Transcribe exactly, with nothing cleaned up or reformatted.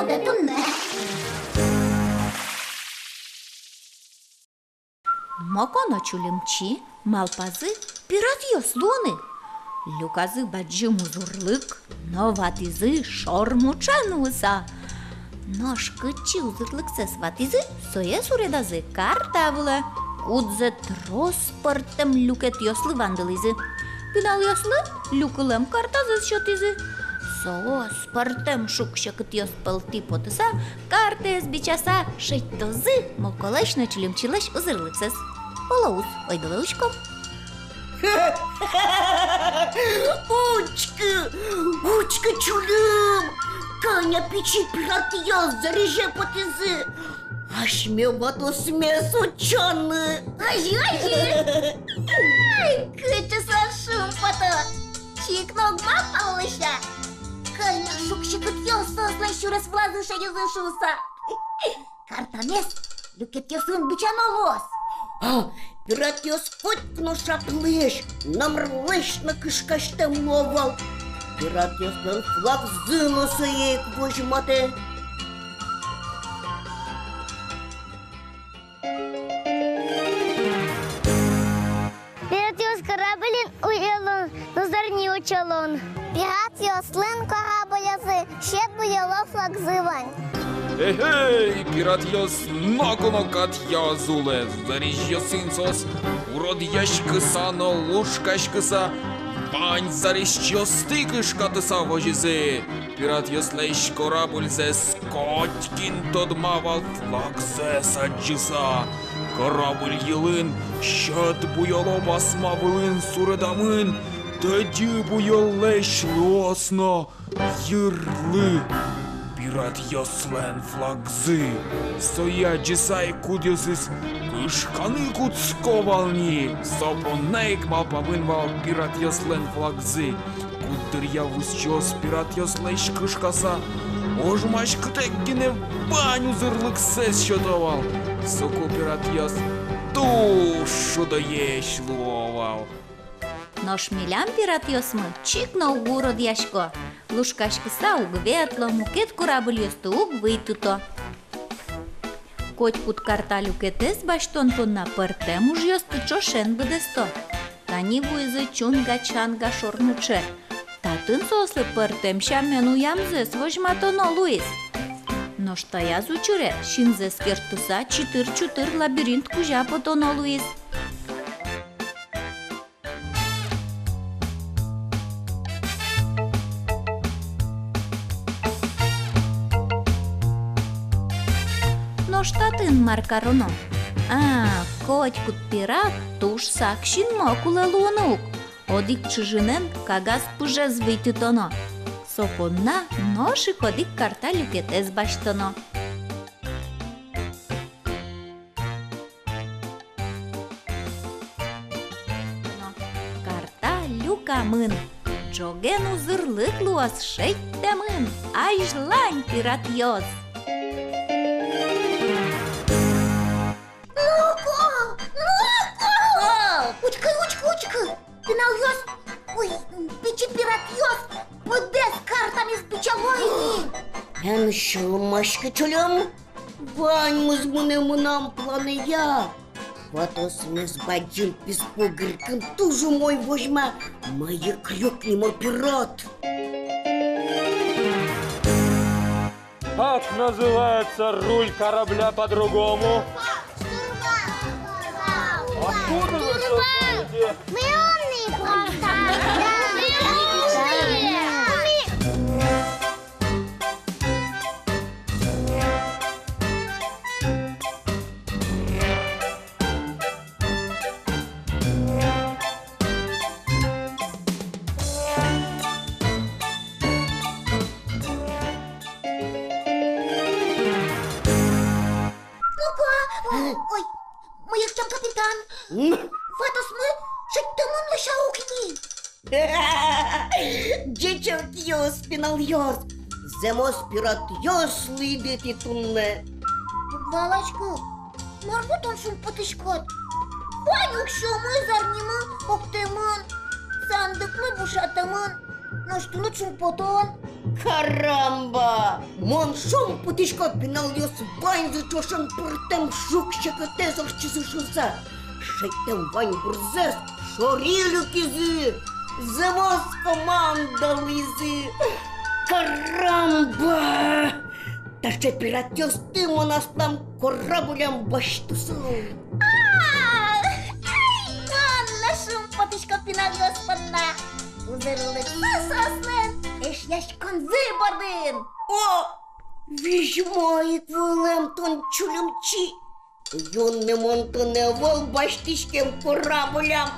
Туннэ. Моконо Чулымчи малпазы пиратъёс луыны. Люказы бадӟым узырлык, но ватӥзы шормуӵен луыса. Нош кытчы узырлыксэс ватӥзы, сое суредазы карта вылэ, кудзэ трос пӧртэм люкетъёслы вандылӥзы. Пиналъёслы люкылэм картазэс сётӥзы. Соос пӧртэм шуг-секытъёс пӧлтӥ потыса, картаез бичаса шедьтозы Моколэсь но Чулымчилэсь узырлыксэс. Оло уз, ойдолэ учком. Учкы, учкы, Чулым! Кӧня пичи пиратъёс зарезе потӥзы! Асьме ватосмес утчаны. Озьы, озьы. Ай, кыӵе соос шумпото. Чик но уг малпало, лэся. Кӧня шуг-секытъёс соослэн сюрес вылазы шедёзы шуыса. Картамес люкетъёсын бичано луоз. А, пиратъёс котьку но шаплэсь, номырлэсь но кышкасьтэм луо вал. Пиратъёслэн флагзы но сое ик возьматэ. Пиратъёс корабльын уялон но зарни утчалон. Пиратъёслэн кораблязы сьӧд буёло флагзы вань. Эхей, пиратъёс ноку но катъяз улэ, зарезьёсын соос уродъяськыса но лушкаськыса, вань зарезьёсты кышкатыса возизы. Пиратъёслэсь корабльзэс котькин тодма вал флагзэс адӟыса. Корабль йылын сьӧд буёло басма вылын суредамын тӧдьы буёллэсь лыос но йырлы пиратъёслэн флагзы. Сое адӟыса ик кудъёсыз кышканы кутско вал ни. Со понна ик малпамын вал пиратъёслэн флагзы. Куддыръя вузчиос пиратъёслэсь кышкаса, ожмаськытэк гинэ вань узырлыксэс сёто вал. Соку пиратъёс туж шудоесь луо вал. Нош милям пиратъёсмы чик но уг уродъясько, лушкаськыса уг ветло, мукет корабльёсты уг выйтыто. Котькуд карта люкетэз басьтон понна пӧртэм ужъёсты ӵошен быдэсто. Тани вуизы чунга-чанга шормуӵе. Татын соослы пӧртэм сямен уямзэс возьматоно луиз. Нош таяз учыре синзэс керттыса читыр-чутыр лабиринт кузя потоно луиз. Нош татын мар кароно? А, котькуд пират туж сак синмо кулэ луыны ук. Одӥг чыжынэн кагаз пыжез выйтытоно. Со понна нош ик одӥг карта люкетэз басьтоно. Карта люкамын. Ӝоген узырлык луоз шедьтэмын. Азьлань, пиратъёс! Ноку! Ноку! Учкы, учкы, учкы! Пиналъёс, ой, пичи пиратъёс быдэс картамес бичало ини. Эн сюлмаськы, Чулым. Ваньмыз мынэ мынам планэя. Ватосмес бадӟым писпу гыркын туж умой возьма, мае Крюк нимо пират. Как называется руль корабля по-другому? Штурвал. Откуда вы всё знаете? Мы умные просто. Да. Мы умные. Ну-ка, ой, мыйык тям, капитан. М? Ватосмы шедьтэмын, лэся, ук ни. Ӟечокъёс, пиналъёс, зэмос пиратъёс луиды тӥ туннэ. Уг валаськы, мар бен тон шумпотӥськод? Вань уксёмы, зарнимы октэмын, сандыкмы бушатэмын, нош тыныд шумпотон. Карамба! Мон шумпотӥсько, пиналъёс ваньзы ӵошен пӧртэм шуг-секытэз ортчизы шуыса. Шедьтэм ваньбурзэс шори люкизы, зэмос команда луизы. Карамба! Таӵе пиратъёсты мон аслам кораблям басьтысал. А, ай, мон но шумпотӥсько пиналъёс понна. Узырлыксы соослэн эшъяськонзы бордын. О, визьмо ик вылэм тон, Чулимчи. Юнме мон тонэ ӧвӧл басьтӥськем кораблям.